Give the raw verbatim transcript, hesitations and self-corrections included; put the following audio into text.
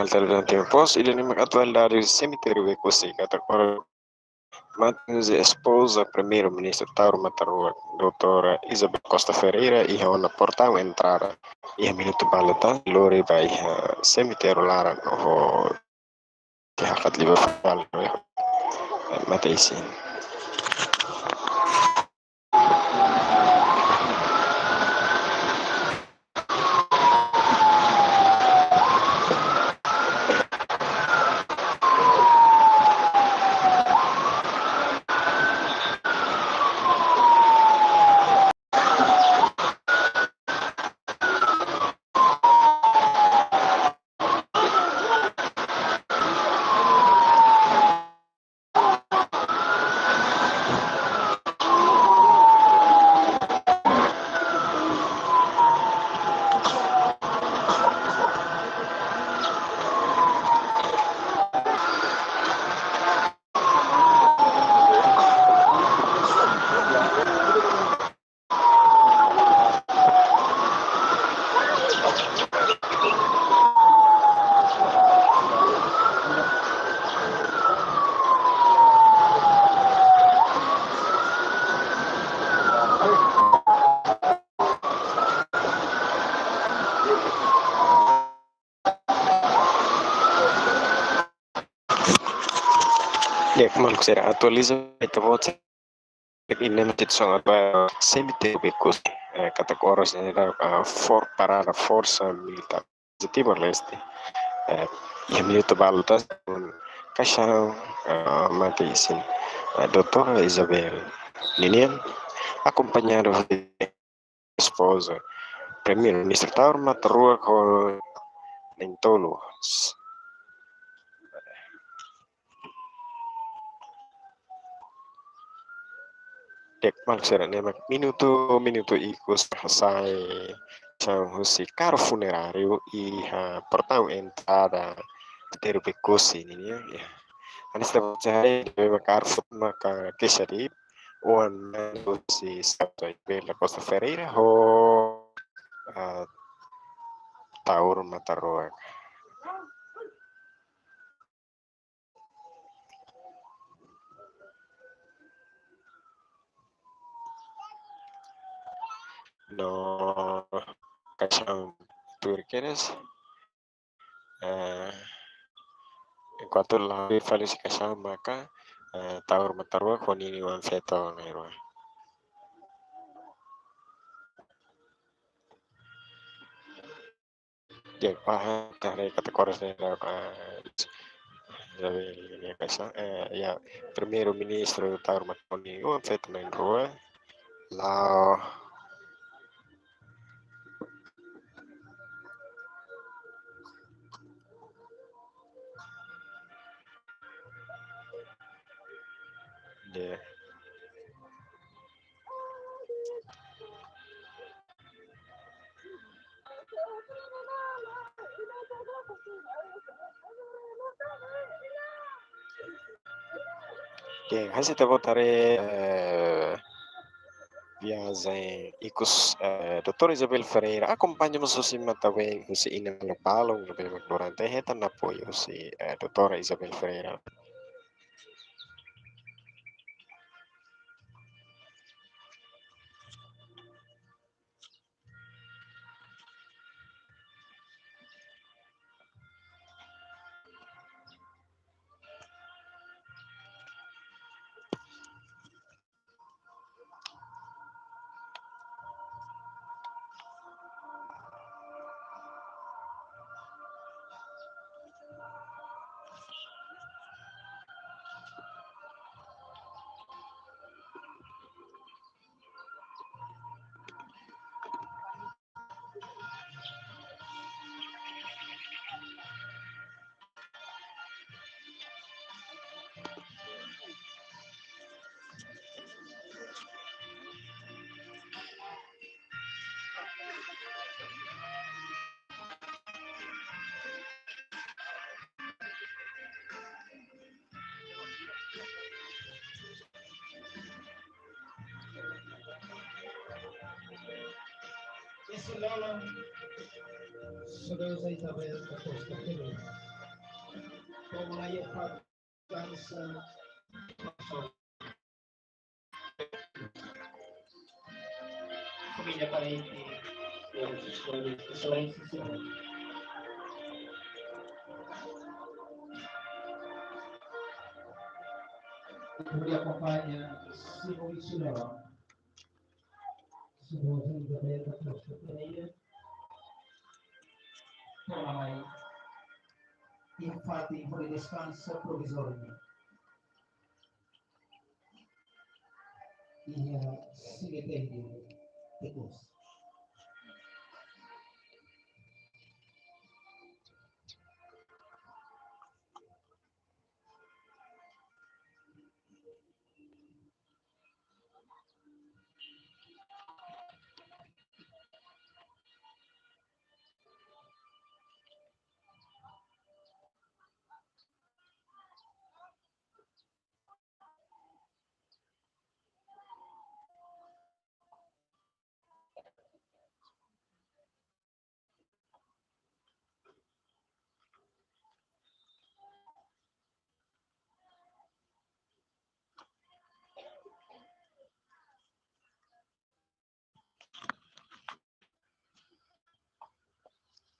Televizaun Timor Post, ida-ne'e mak atualidade semitériu Oekusi, katak oras mate husi espoza Primeiru-Ministru Taur Matan Ruak, Doutora Isabel Costa Ferreira, iha ona portaun entrada. Iha minutu balu tan, lori ba iha semitériu laran ho hakat liba fali, eh, mate isin. Di'ak, maluk sira, atualiza ita-boot iha situasaun atuál semitériu Oekusi, eh, katak oras ne'e daudaun, eh, for parada Forsa Militár Timor-Leste. Eh, iha minutu balu tan, kaixaun, eh, mate isin, eh, Doutora Isabel ninian, akompañadu espoza Primeiru-Ministru Taur Matan Ruak ho na'in-tolu. Di'ak, maluk sira, ne'e mak minutu, minutu ikus hasai kaixaun husi karru funeráriu iha portaun entrada semitériu Oekusi nian, ya. Hanesan ita-boot haree, ne'e mak karru funeráriu maka keixa de'it, oan husi espoza Isabel da Costa Ferreira ho, ah, Taur Matan Ruak. No kaixaun tuir kedas. Eh, enkuantu la'o fali husi kaixaun maka, eh, Taur Matan Ruak ho ninia oan-feto na'in-rua. Di'ak, baha, ita haree katak oras ne'e daudaun, eh, ya, Primeiru-Ministru Taur Matan Ruak ho ninia oan-feto na'in-rua la'o. Di'ak. Oke, hanesan ita-boot haree, eh, viajen ikus, eh, Doutora Isabel Ferreira, akompaña mós husi matan-been husi inan maluk balun, ne'ebé mak durante hetan apoiu husi, eh, Doutora Isabel Ferreira. Esse Lola, Isabel da Costa Ferreira. Descansa. Família, parente, e os histórias, Excelência, Senhor. Família, acompanha, Senhor, e Senhora. Senhor, Senhor, Isabel, Pastor Pereira. Toma mai. Infati, hodi deskansa provizóriu. Iha sineténdiu tekus.